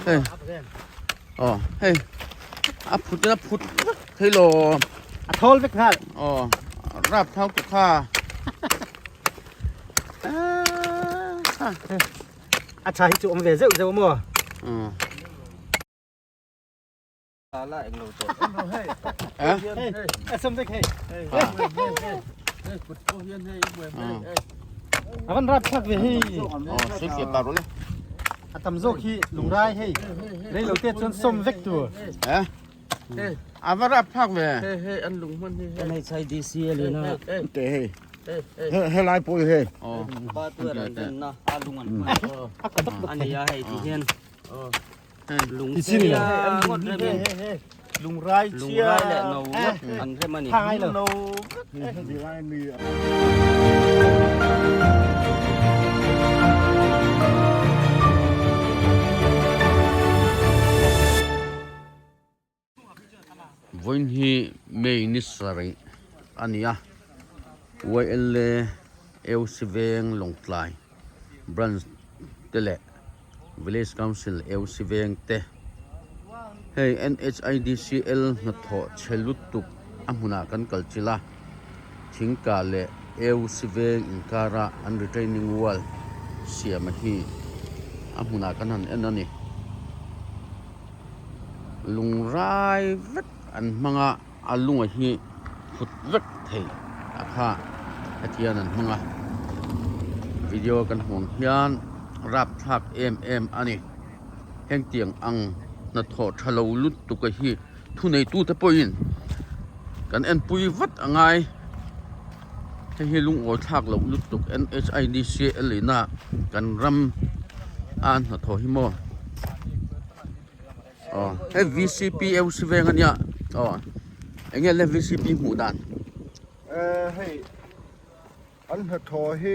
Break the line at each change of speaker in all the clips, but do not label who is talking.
Hei aw hei a phut in a phut vek thei lo
a thawl vek nghal
aw rap thau tu kha
a tha hi chu awm ve zeuh zeuh maw A van rap thlak ve hei. A tam zawk hi lungrai hei. Rei lo te chuan sawm vek tur.
A va rap thlak ve.
NHIDC a lian a.
Te hei. Helai pawh hi hei.
Pa tuar an rinna a lung an hman. A ni a hei ti hian. Lungchhia ngawt remin
lungrai
lungrai leh no ngawt an rem a ni.
No
Vawiin hi May ni sarih a ni a, YLA Eusiveng Lawngtlai Branch te leh Village Council Eusiveng te hei NHIDCL hnathawh chhe lutuk a hmunah kan kal chilh a, Thingka leh Eusiveng inkara an retaining wall siam a hi a hmunah kan han en a ni. Lungrai vek an hmang a, a lunga hi phut vek thei a kha hetiang an hmang a, video kan hmuh ang hian rapthlak em em a ni. Hengtiang ang hnathawh tha lo lutuk a hi thuneitute pawhin kan enpui vat a ngai. Hei hi lungawi thlak loh lutuk NHIDCL ina kan ram a an hnathawh hi maw aw hei VCPUC veng ania aw eng nge le VCP hmuh dan
eh hei an hnathawh hi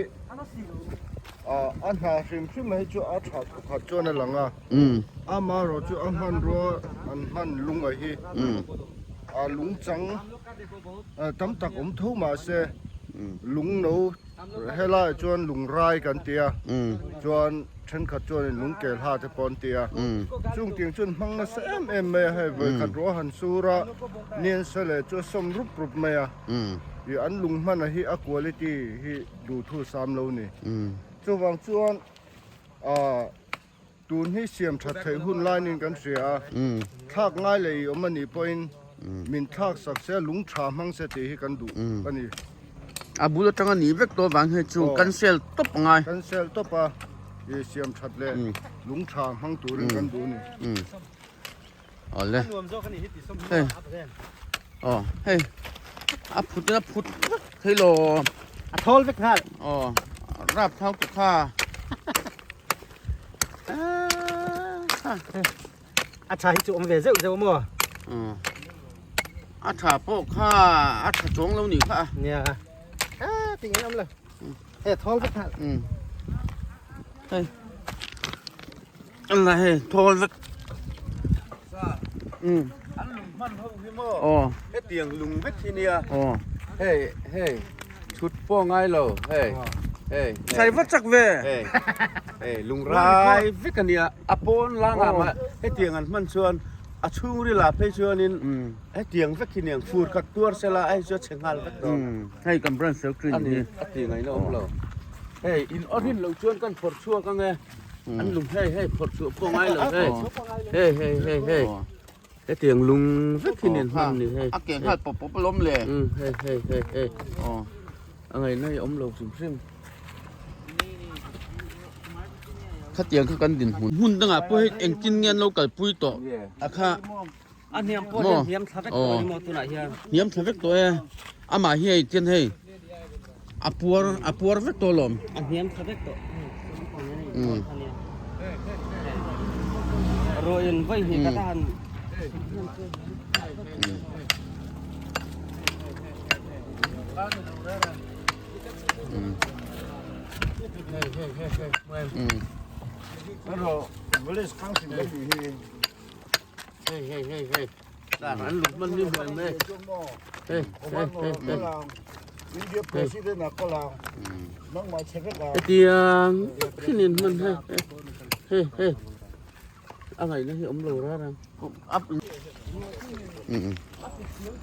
ah a hna hrim hrim hi chu a tha thawkhat chuan a lang a amaherawh chu a hmanrua an hman lunga hi a lungchang Tam tak awm tho mahse lung no helaiah chuan lung rai kan ti a, chuan thenkhat chuanin lung kel ha te pawh an ti a, chung tiang chuan hmang nasa em em mai a, hei vawikhat ruah han sur a, nian sa leh chu a sawm rup rup mai a, ih an lung hmana hi a quality hi duhthu sam lo ni. Chuvang chuan ah. Tun hi siam that theih hun lainin kan hria a, thlak ngai leh i awm a nih pawhin min thlak sak se, lung tha hmang se tih hi kan duh a ni.
A bul atanga nih vek tawh avang hi chu kan sel tawp a ngai.
Kan sel tawp a, i siam that leh lung tha hmang turin kan duh a ni.
Awle. Hei. Aw hei. A phut in a phut vek thei lo.
A thawl vek nghal.
Aw rap thau tu kha.
A tha hi chu awm ve zeuh zeuh maw?
A tha pawh kha a tha chuang lo nih kha.
Nia. A ting in awm lo. He thawl vek nghal.
Hei. An hei thawl vek.
An lung hman ho hi maw?
Aw.
Hetiang lung vek hi nia.
Aw.
Hei hei chhut pawh ngai lo hei hei.
Sai va chak ve.
Hei hei lung rai vek a nia. A pawn langah mah hetiang an hman chuan a chhungril ah phei chuanin hetiang vek hi niang fur khat tuar sela a hei chu a chhe nghal vek dawn.
Hei kan branch secretary ni hi.
A ti ngaihna awm lo. Hei in awrhin lo chuan kan phawrh chhuak ang e. An lung hei hei phawrh chhuah pawh ngai lo hei hei hei hei hei hetiang lung vek hi nen hman ni hei
a ke nghal pawp pawp alawm le
hei hei hei hei a ngaihna hi awm lo hrim hrim
khatiang kha kan dinhmun hmun dangah pawh hei engtin nge an lo kalpui tawh a kha
A hniam pawh hian hniam thla vek tawh a ni maw tunah hian.
Hniam thla vek tawh e. Amah hi hei tian hei a puar a puar vek tawh alawm.
A hniam thla vek tawh. Ruahin vawi hnih khat a han
Hei hei hei hei dar an luk man ni hmuai mai hei hei hei hei
India president a kal ang nangmah chhe vek ang
hetiang khinin hman hei hei hei hei A ngaihna hi awm lo rar ang.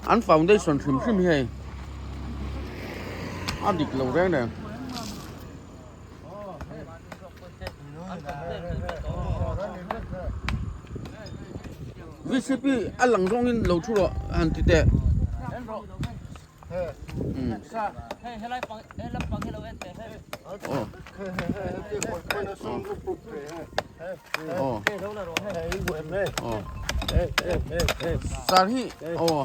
An foundation hrim hrim hi hei a dik lo reng reng. VCP a lang zawngin lo thu rawh han ti teh. Sir hi aw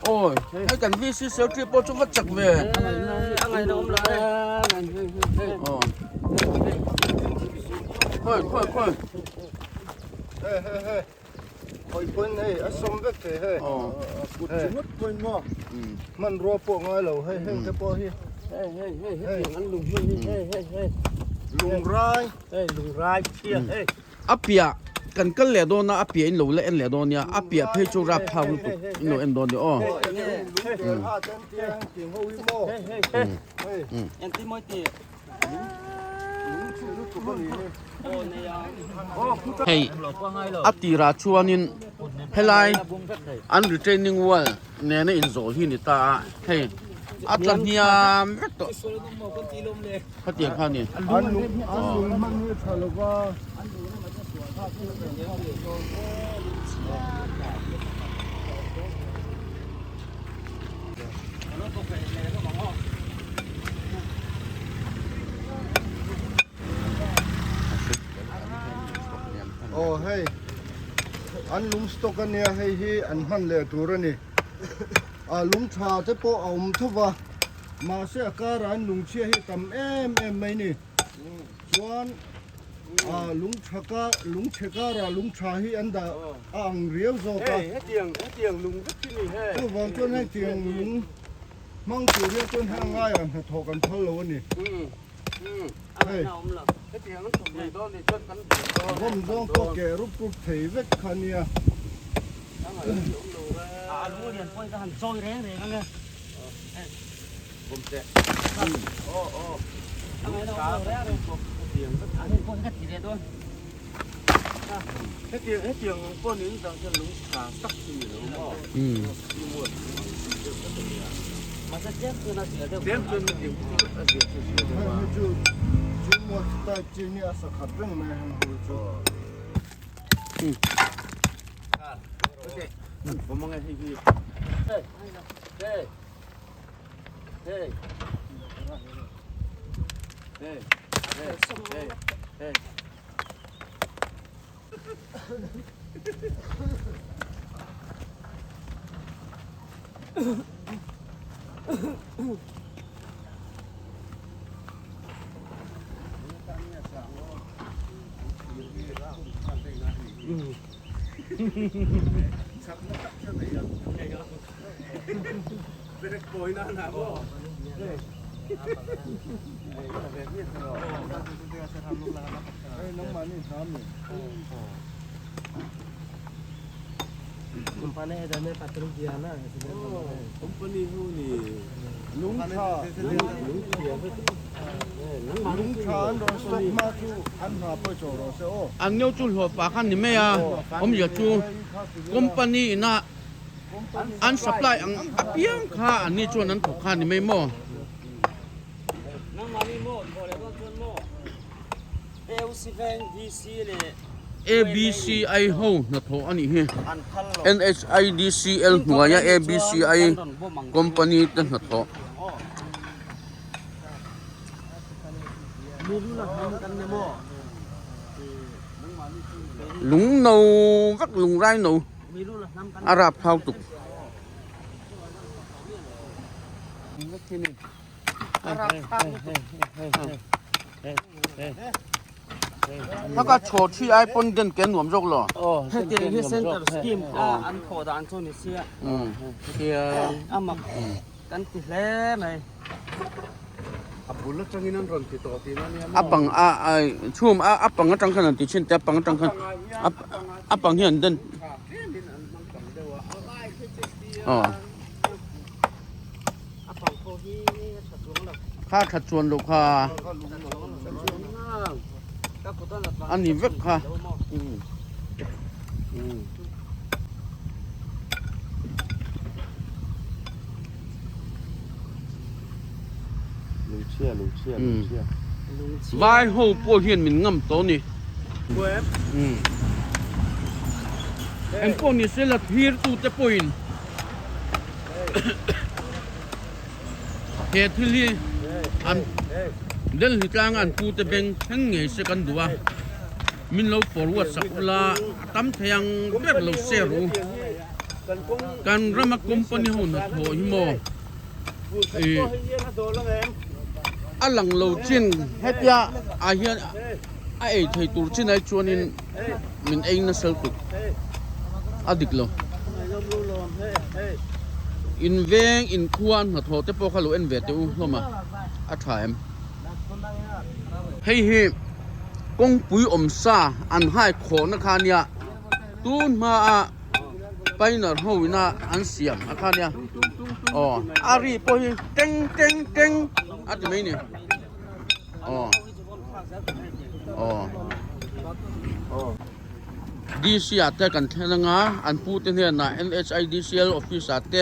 aw hei kan VC secretary pawh chu va chak ve aw khawi khawi khawi
Khawi pawn hei a sawm vek thei hei. Kut ringawt pawn maw hmanrua pawh ngai lo hei heng te pawh hi.
Hei hei hei hetiang an lung hman hi hei hei hei.
Lungrai.
Hei lungrai chhia hei.
A piah kan kal leh dawn a a piah in lo la en leh dawn nia a piah phei chu rap phak lutuk in lo en dawn nia aw. Hei a tirah chuanin helai an retaining wall nena inzawh hi ni ta a hei a tla hniam vek tawh khatiang kha a ni.
Aw hei an lung stock a nia hei hi an hman leh tur a ni a lung tha te pawh a awm tho va mahse a karah an lung chhia hi a tam em em mai ni chuan Ah lung tha kar lung chhe karah lung tha hi an dah a ang riau zawk a.
Hei hetiang hetiang lung vek hi ni hei.
Chuvang chuan hetiang lung hmang tur hian chuan heng ngaiah hnathawh kan phal lo a ni. Hei.
Hetiang an thawk mai dawn ni chuan kan buai dawn.
Vawm zawng pawh keh rup rup thei vek kha nia.
A lung lian pawh hi ka han chawi reng reng ang e.
Hey. Hey. Hey. Hey. Hey.
An neu chu hlawh pah khan ni mai a, awmzia chu company ina An supply ang apiang kha an ni chuan an thawk kha ni mai maw? ABCI ho hnathawh a nih hi. NHIDCL hnuaia ABCI company te hnathawh. Lung no vek lung rai no. A rap thau tuk. Haka chho thi ai pon den ke nuam zawk lo.
Hetiang hi center scheme kha an thawh dan chu ni sia. A mak kan ti hle mai.
A bul atangin an rawn ti tawh tih na nia
A pang a a chhum a a pang atang khan an ti thin te a pang atang khan a a pang hian den aw kha tha chuan loh kha a ni vek kha.
Lungchhia lungchhia lungchhia.
Vai ho pawh hian min ngam tawh a ni. Engpawh ni se la thlir tute pawhin he thil hi an Delhi tlanga an pute beng thleng ngei se kan duh a, min lo forward sak ula a tam thei ang ber lo share u. Kan rama company ho hnathawh hi maw ih a lang lo chin hetia ah hian a ei thei tur chin ai chuanin min ei nasa lutuk a dik lo. In veng in khua hnathawh te pawh kha lo en ve teh u hlawm a, a tha em? Hei hi kawngpui awm sa an hai khawhna kha nia tun hmaa pioneer ho ina an siam a kha nia aw a ri pawh hi teng teng teng a ti mai ni aw aw DC ah te kan thlen anga an pu te hnenah NHIDCL office ah te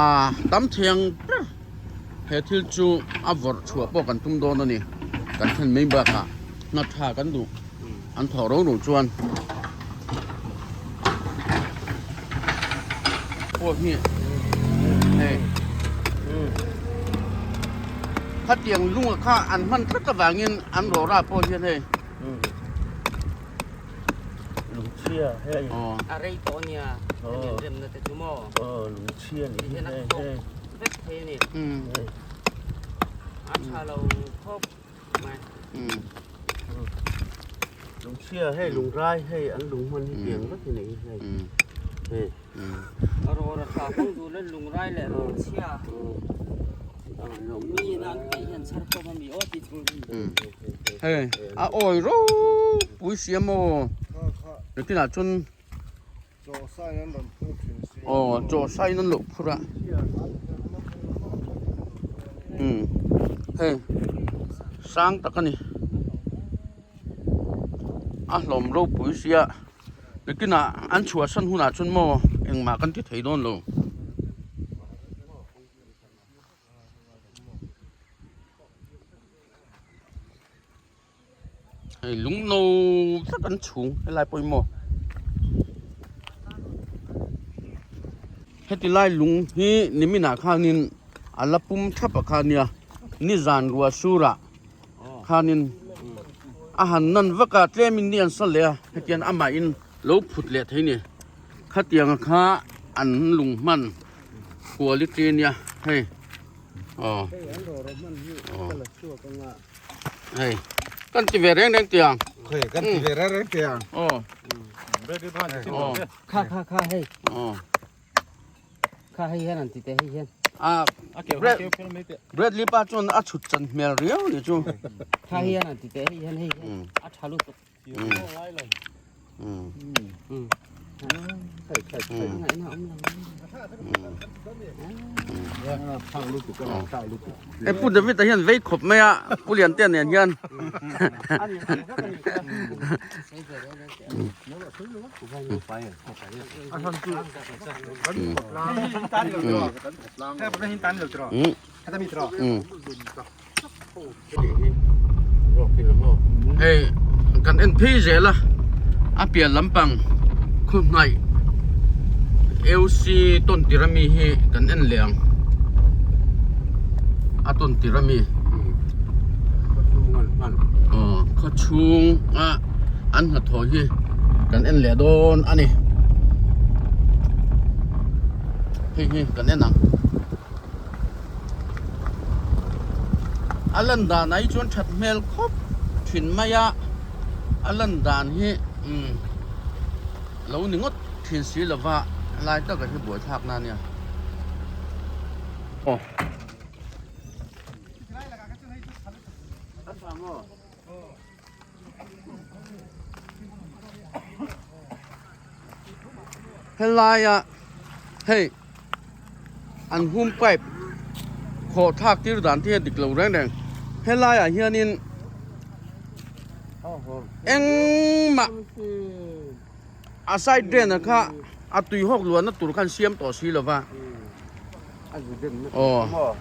ah tam thei ang ber he thil chu a vawrh chhuah pawh kan tum dawn a ni kan thlen mai bakah hna tha kan duh an thawh ro ro chuan pawh hi hei khatiang lunga kha an hman tlat avangin an rawra pawh hian hei
lungchhia hei
a rei tawh ania hemi an remna te chu maw
lungchhia ni hi hei hei
vek thei a ni a tha lo khawp mai
lungchhia hei lungrai hei an lung hman hi pian vek hi nei hei hei
a rawra tha hmang duh le lungrai leh lungchhia mi in an peih hian chhar khawm a mi aw ti chung
hei a awi ropui sia maw nakinah chuan
Chaw sain an rawn phur thin si.
Aw chaw sain an lo phur a. Umm hei sang tak a ni. A hlawm ropui sia nikinah an chhuahsan hunah chuan maw engmah kan ti thei dawn lo. Hei lung no tak an chhung helai pawimawh heti lai lung hi niminah khanin a la pum thlap a kha nia nizan ruah surah khanin a han nan vak a tlemin ni an sa leh a hetiang amahin lo phut leh thei a ni khatianga kha an lung hman quality nia hei aw aw. Hei kan ti ve reng reng tiang.
Hei kan ti ve reng reng tiang.
Aw. Aw.
Kha kha kha hei.
Aw.
Kha hei hian an ti teh hei hian.
A Brad Bradley pa chuan a chhut chan hmel riau ni chu.
Kha hian an ti teh hei hian hei hian a tha lutuk.
He Pu David a hian vei khawp mai a Pu Liantea nen hian Hei kan en phei zel a a pian lampang khu hnaih AUC tawn tir ami hi kan en leh ang a tawn tir ami aw khaw chhung a an hnathawh hi kan en leh dawn a ni hei hi kan en ang. A lan dan ah hi chuan that hmel khawp thin mai a a lan dan hi umm lo ni ngawt thin si lova lai taka hi buaithlak na ania aw. Helaia hei an hum pipe khawh thlak tir dan te hi a dik lo reng reng helaiah hianin engmah. A side drain ah kha a tui hawk luahna tur khan siam tawh si lova. Aw.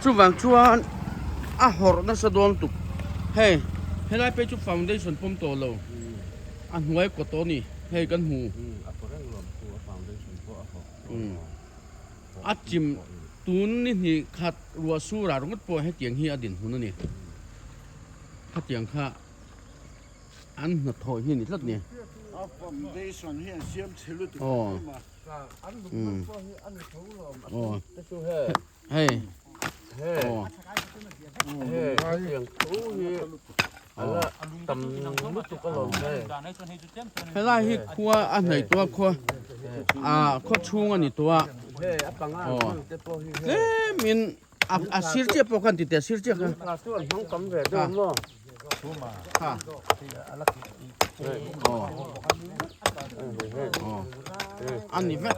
Chuvang chuan a hawrh nasa dawn tuk. Hei helai phei chu foundation pawm tawh lo. A hnuai kaw tawh a ni. Hei kan hmu. A chim tun ni hnih khat ruah surah ringawt pawh hetiang hi a dinhmun a ni. Khatiang kha. An hnathawh hi a ni tlat ni.
A foundation hi an siam chhe lutuk em a. An lung pawh hi a ni tho lo.
Aw. Hei. Aw.
Hei hetiang tho hi a la tam lutuk alawm hei.
Helai hi khua a hnaih tawh a khua a khaw chhung a ni tawh a.
Hei a panga hman te pawh hi hei.
Tlemin a sir chiah pawh khan ti teh a sir chiah khan.
Lungtha chu an hmang tam ve deuh maw?
Ha. Aw. Aw. A ni vek.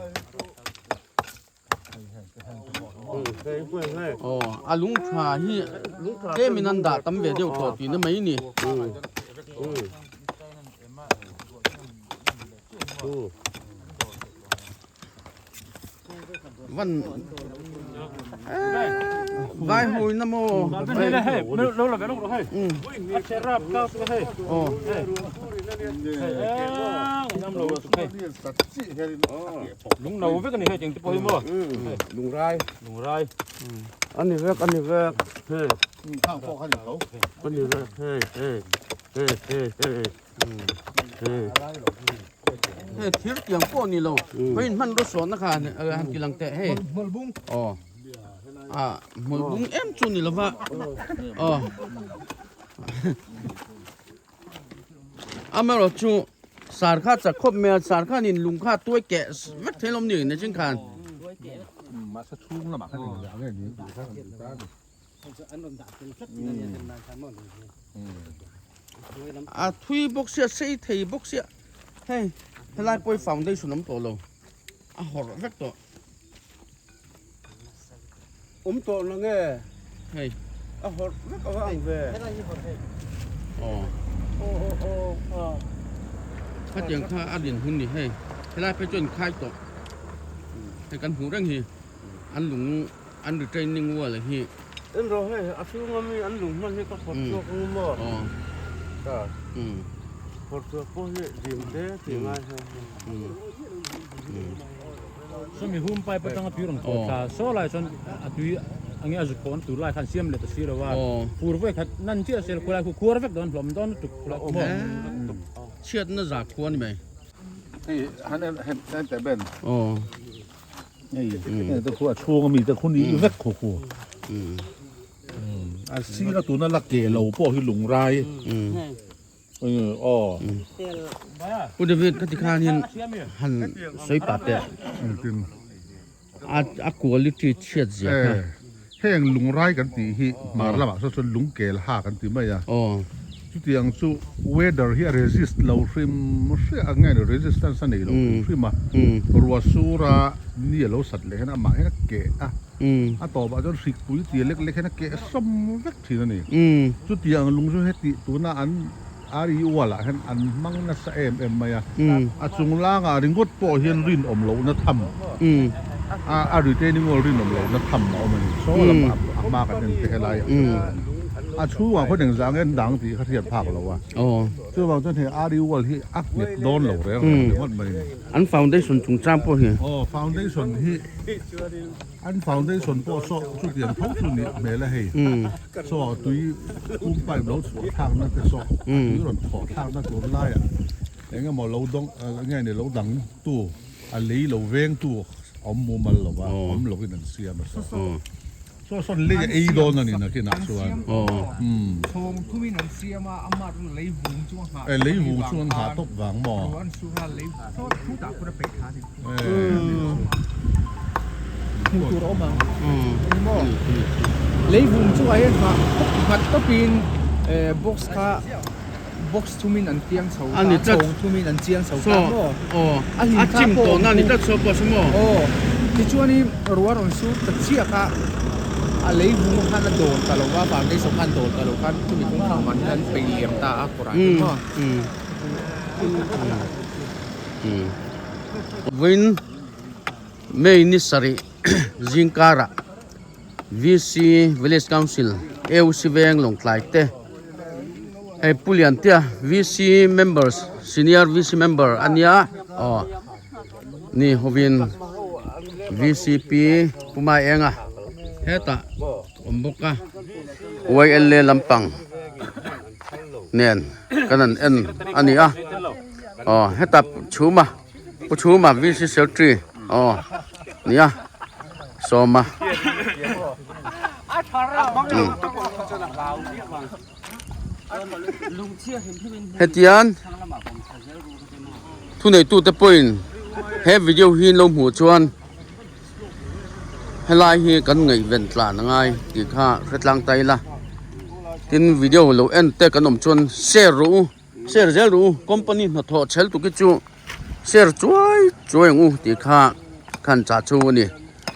Aw a lungtha hi tlemin an dah tam ve deuh tawh tihna mai a ni. Van vai hoi na maw
Lungrai lungrai ani vek ani vek hei ani vek hei hei hei hei hei
Hei thir tiang pawh ni lo vawiin hmanraw sawnna kha han ti lang teh hei aw a hmawlhbung em chu ni lova aw amaherawh chu sar kha chak khawp mai a sar khanin lung kha a tuai keh vek thei lawm ni nachin khan. A thui bawk sia sei thei bawk sia hei helai pawh hi foundation awm tawh lo a hawrh vek tawh
awm tawh na nge
hei
a hawrh vek a va ang ve
aw khatiang kha a din hun ni hei helai phei chuan khai tawh hei kan hmuh reng hi an lung An retaining wall hi.
En rawh hei a chhunga mi an lung hman hi ka phawrh chhuak ang maw? Ka phawrh chhuak pawh hi dim te tih ngai hei.
Sawmi hum pipe atanga tui rawn khawh thla saw lai chuan a tui ange a zut pawh an tur lai khan siam leh ta si lo a, fur vawi khat nan chiah sel khulai khu khuar vek dawn hlawm dawn lutuk khulai khu maw.
Chhiatna za khua ni mai.
Hei han en han teh ben.
Aw.
Hei te khu a chhung ami te khu ni vek khu khu. A sira tuna la ke lo pawh hi lungrai. Aw.
Pu David ka ti khanin han sawi pah teh. A quality chhiat zia kha.
Heng lungrai kan tih hi hmar lamah saw chuan lungkel ha kan ti mai a. Chutiang chu weather hi a resist lo hrim hriah ang nge ni resistance a nei lo hrim hrim a. Ruah sura ni a lo sat leh hian amah hian a keh a, a tawpah chuan hrikpui tia lek lek hian a keh sawm vek thin a ni. Chutiang lung chu heti tuna an RE wall ah hian an hmang nasa em em mai a, a chung langah ringawt pawh hian rinawm lohna tham a a retaining wall rinawm lohna tham a awm a ni. Saw lamah a hma kan en te helai ah a chhungah khawn engzah nge an dang tih kha hriat phak lo a, chuvang chuan hei RE wall hi a nghet dawn lo reng reng ringawt mai a ni.
An foundation chungchang pawh hi.
Aw foundation hi an foundation pawh saw chutiang tho chu nih hmel a hei. Saw tui pum pipe lo chhuah thlakna te saw tui rawn thawh thlakna tur laiah eng emaw lo dawng nge ni lo dang tu a lei lo veng tu a awm mumal lo va awm lovin an siam a saw saw sawn lei a ei dawn a ni nakinah chuan
Chhawng thumin an siam a ama chu lei vung chu a nghah
e lei vung chu an nghah tawp vang maw
an sur a lei saw thu tah kut a peih thla a ni. Hmuh tur a awm ang ni maw leivung chungah hian nghah nghat tawpin eh box kha box thumin an piang chho ta chhawng thumin an chiang chho ta maw a hlim kha pawh aw tichuanin ruah rawn sur ta chiah kha a leivung khan a dawl ta lo va foundation khan dawl ta lo khan chumi kawngkham ah hian an peih liam ta a kawrah hian maw.
Vawiin May ni sarih zingkarah VC Village Council AOC veng Lawngtlai te hei Pu Liantea VC members senior VC member a nia aw ni hovin VCP Pu Maenga hetah awm bawk a YLA lampang nen kan han en a ni a aw heta chhuma pu chhuma VC secretary aw nia sawma hetian thuneitute pawhin he video hi an lo hmuh chuan. Helai hi kan ngaihven tlan a ngai tih kha hre tlang ta ila tin video lo en te kan awm chuan share rawh u share zel rawh u company hnathawh chhel tuk hi chu share chuai chuai ang u tih kha khan chah chu a ni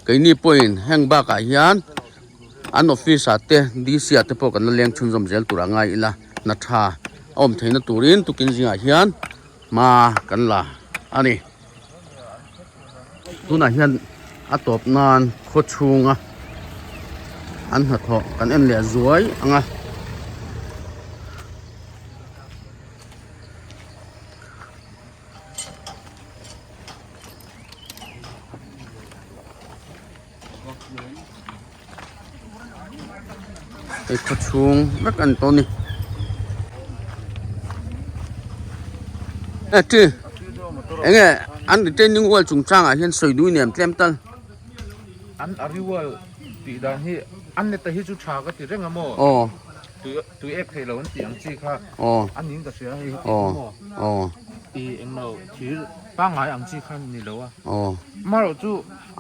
keini pawhin heng bakah hian an office ah te D_C ah te pawh kan la leng chhunzawm zel tur a ngai ila hna tha a awm theihna turin tukin zingah hian hma kan la a ni. Tunah hian a tawp nan khaw chhunga an hnathawh kan en leh zuai ang a. Hei khaw chhung vek a ni tawh a ni. E chi enge an retaining wall chungchangah hian sawi dui nem tlem tal.
An a rewall tih dan hi an leta hi chu tha ka ti reng a maw?
Aw.
Tui tui ek theih lo an tih ang chi kha.
Aw.
A ning ka hria hei hi tih kha maw?
Aw.
I englo thir pangngai ang chi kha ni lo a.
Aw.
Amaherawh chu.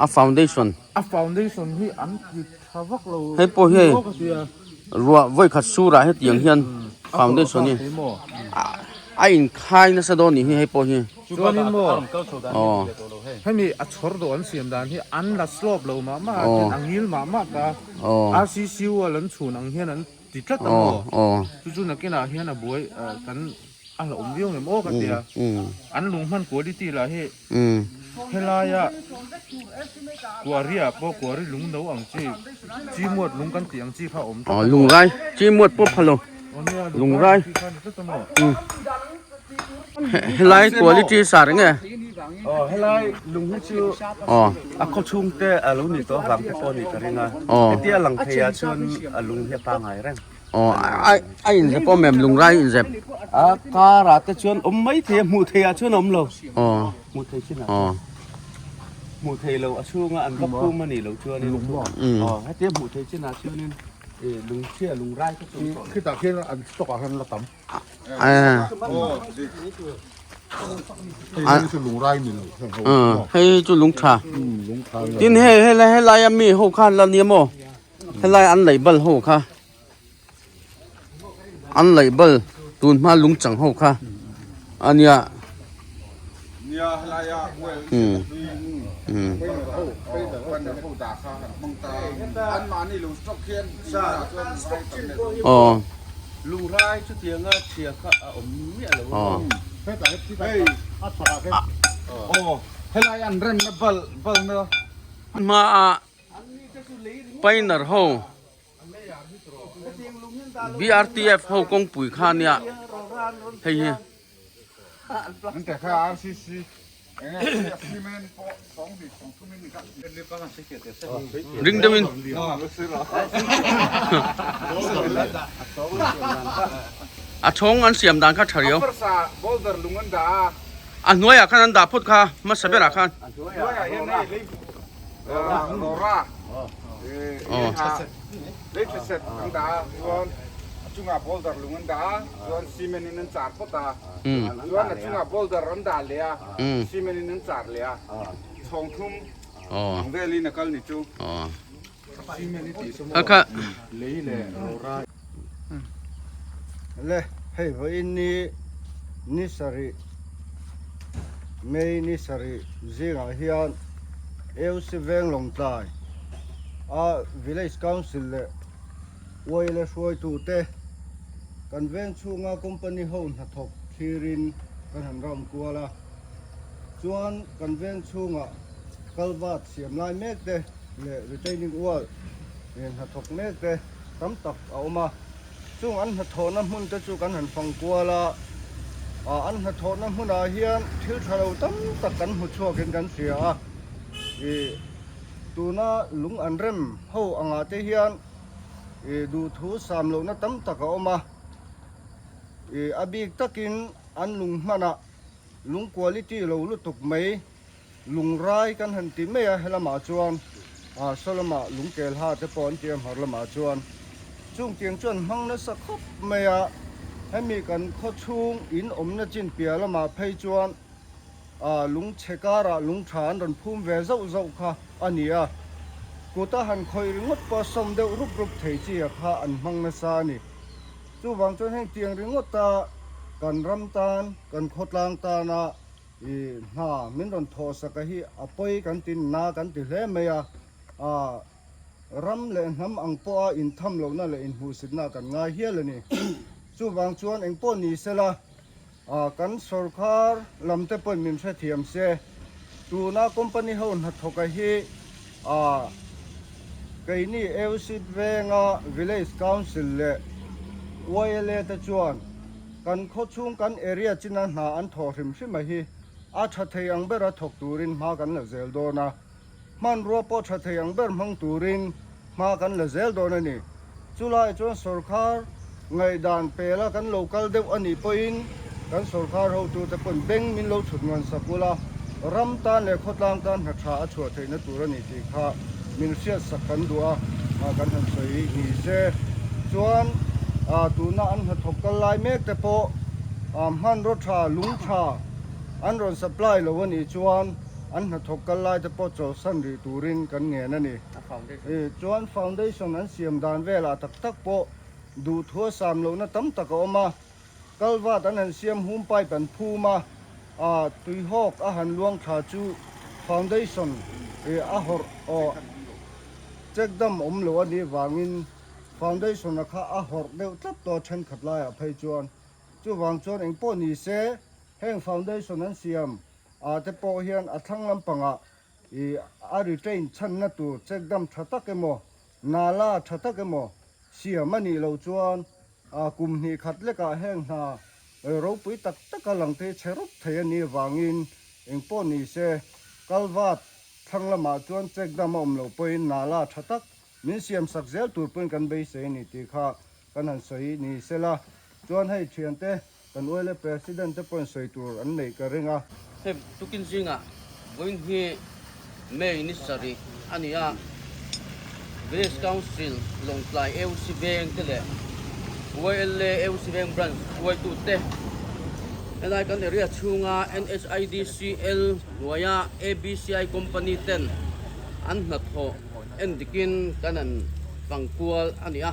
A foundation.
A foundation hi an ti tha vak lo.
Hei pawh hi ruah vawi khat surah hetiang hian foundation hi a inkhai nasa dawn nih hi hei pawh hi.
Chuanin maw hemi a chhawr dawh an siam dan hi an la slope lo mah mah a then a ngil mah mah ta RCC wall an chhun ang hian an ti tlat a maw chu chu nakinah hian a buai kan a hlauhawm viau ngem aw ka tia an lung hman quality lah hi Helaia kuaria pawh kuari lung no ang chi chi muat lung kan tih ang chi kha a awm tlat a maw?
Lungrai chi muat pawh pha lo lungrai helai quality sa reng e
aw helai lung hi chu a khaw chhung te a lo ni tawh avang te pawh a nih ka ring a hetia lang thei ah chuan a lung hi a pangai reng.
Aw a inzep awm em lungrai inzep?
A car ah te chuan awm mai thei a hmuh theih ah chuan a awm lo.
Aw.
Hmuh theih chin ah chuan. Hmuh theih lo a chhunga an va phum a nih loh chuanin. Aw hetia hmuh theih chin ah chuanin lungchhia lungrai kha chu awm tawh lo.
Khitah khian an stock ah hian la tam. Hei chu lungrai ni lo.
Hei chu lungtha. Tin hei helai a mi ho khan la nia maw? Helai an laih bal ho kha an laih bal tun hma lung chang ho kha a nia aw
Lungrai chutianga chhia kha a awm miah lo
aw
Aw helai an remna bal balna
hmaah Painter ho BRTF ho kawngpui kha ania hei hi. Ring deuhin a chhawng an siam dan kha tha riau. A hnuaiah khan an dah phawt kha hmasa berah khan.
Le hei vawiin ni ni sarih May ni sarih zingah hian AOC veng Lawngtlai a Village Council leh Uaile hruaitute kan veng chhunga company ho hnathawk thlirin kan han round kual a. Chuan kan veng chhungah culvert siam lai mek te leh retaining wall hnathawk mek te tam tak a awm a. Chung an hnathawhna hmun te chu kan han fang kual a, an hnathawhna hmunah hian thil tha lo tam tak kan hmu chhuakin kan hria a. Ih tuna lung an rem ho angah te hian ih duhthu sam lohna tam tak a awm a. Ih a bik takin an lung hmanah lung quality lo lutuk mai lung rai kan han ti mai a helamah chuan ah saw lamah lung kel ha te pawh an ti a hmar lamah chuan chung tiang chuan hmang nasa khawp mai a hemi kan khaw chhung in awmna chin piah lamah phei chuan ah lung chhe karah lung tha an rawn phum ve zauh zauh kha a ni a kut a han khawih ringawt pawh sawm deuh rup rup thei chi a kha an hmang nasa a ni. Chuvang chuan heng tiang ringawta kan ram tan, kan khawtlang tana i hna min rawn thawhsak a hi a pawi kan ti na kan ti hle mai a. Aa ram leh hnam ang pawha intham lohna leh inhmuhsitna kan ngai hial a ni. Chuvang chuan engpawh ni sela aa kan sorkar lam te pawhin min hrethiam se. Tuna company ho hnathawka hi aa keini AUC venga Village Council leh YLA te chuan kan khawchhung kan area china hna an thawh hrim hrim a hi a tha thei ang bera thawk turin hma kan la zel dawn a. Hmanrua pawh tha thei ang ber hmang turin hma kan la zel dawn a ni. Chulai chuan sorkar ngaihdan pela kan lo kal deuh a nih pawhin kan sorkar hotute pawn beng min lo chhut ngan sak ula, ram tan leh khawtlang tan hna tha a chhuah theihna tur a ni tih kha min hriat sak kan duh a, kan han sawi ni se. Chuan tuna an hnathawk kal lai mek te pawh hmanraw tha, lung tha an rawn supply lo a nih chuan, An hnathawk kal lai te pawh chawlhsan rih turin kan ngen a ni. Chuan foundation an siam dan velah tak tak pawh duhthua sam lohna tam tak a awm a. Culvert an han siam hum pipe an phum a, tuihawk a han luang thla chu foundation a hawrh aw check dam awm lo a nih vangin foundation a kha a hawrh deuh tlat tawh a thenkhat laiah phei chuan. Chuvang chuan engpawh ni se heng foundation an siam Ah te pawh hian a thlang lampangah ih a retain chhanna tur check dam tha tak emaw, nala tha tak emaw siam a nih loh chuan ah kum hnih khat lekah heng hna ropui tak taka lang te chhe rawp thei a nih avangin engpawh ni se culvert thlang lamah chuan check dam a awm loh pawhin nala tha tak min siam sak zel tur pawhin kan beisei a ni tih kha kan han sawi ni sela chuan hei thiante Kan ULA President te pawhin sawi tur an neih ka ring a.
Hei tukin zingah vawiin hi May ni sarih a ni a, Village Council Lawngtlai AOC Veng te leh YLA AOC Veng Branch hruaitute helai kan area chhunga NHIDCL hnuaia ABCI Company ten an hnathawh endikin kan han fangkual a ni a.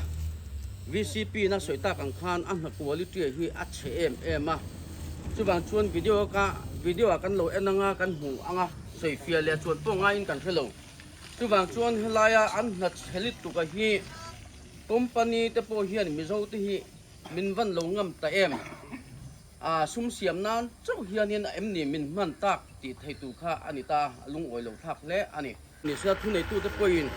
VCP in a sawi tak ang khan a hna quality hi a chhe em em a, chuvang chuan video ka video ah kan lo en anga kan hmu anga sawi fiah leh chuan pawh ngaiin kan hre lo. Chuvang chuan helaia an hna chhe lutuk a hi company te pawh hian Mizo te hi min van lo ngam ta em a, sum siam nan chauh hianin a em ni min hman tak tih thei tur kha a ni ta, a lungawi lo thlak hle a ni. Nihsela thuneitute pawhin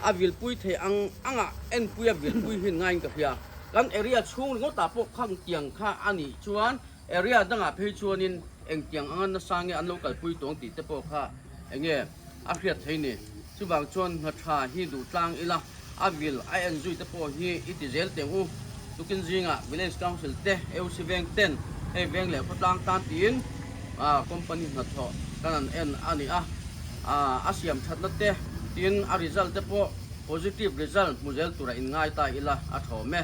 a vilpui thei ang anga enpui a vilpui hin ngaiin ka hria. Kan area chhung ringawtah pawh khang tiang kha a nih chuan area dangah phei chuanin engtiang anga nasa nge an lo kalpui tawng tih te pawh kha enge a hriat thei ni. Chuvang chuan hna tha hi duh tlang ila a vil a en zui te pawh hi i ti zel teng u. Tukin zingah Village Council te, AOC veng ten hei veng leh khawtlang tan tiin company hnathawh kan han en a ni a. A siam thatna te tin a result te pawh positive result hmu zel tura inngai ta ila a thawm e.